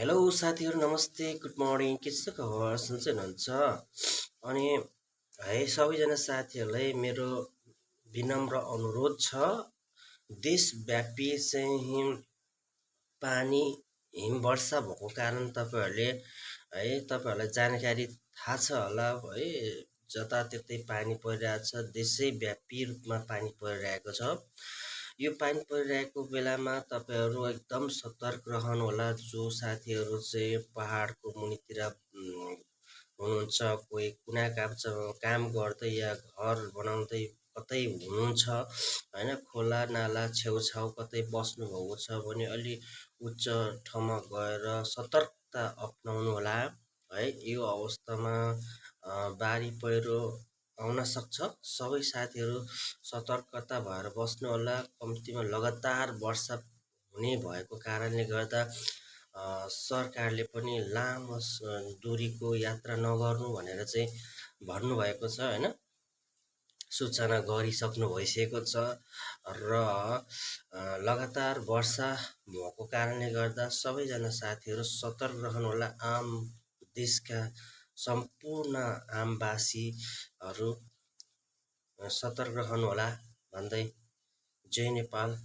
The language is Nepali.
हेलो साथीहरू नमस्ते गुड मर्निङ के छ खबर सन्चै हुनुहुन्छ अनि है सबैजना साथीहरूलाई मेरो विनम्र अनुरोध छ देशव्यापी चाहिँ पानी हिमवर्षा भएको कारण तपाईँहरूलाई जानकारी थाहा छ होला है जताततै पानी परिरहेछ देशैव्यापी रूपमा पानी परिरहेको छ यो पानी परिरहेको बेलामा तपाईँहरू एकदम सतर्क रहनु होला जो साथीहरू चाहिँ पहाडको मुनितिर हुनुहुन्छ कोही कुना काम गर्दै या घर बनाउँदै कतै हुनुहुन्छ हैन खोला नाला छेउछाउ कतै बस्नु भएको छ भने अलि उच्च ठाउँमा गएर सतर्कता अपनाउनु होला है यो अवस्थामा बाढी पहिरो आउन सक्छ सबै साथीहरू सतर्कता भएर बस्नु होला कम्तीमा लगातार वर्षा हुने भएको कारणले गर्दा सरकारले पनि लामो दूरीको यात्रा नगर्नु भनेर चाहिँ भन्नुभएको छ हैन सूचना गरिसक्नु भइसकेको छ र लगातार वर्षा भएको कारणले गर्दा सबैजना साथीहरू सतर्क रहनु होला देशका सम्पूर्ण आमवासीहरू सतर्क रहनु होला भन्दै जय नेपाल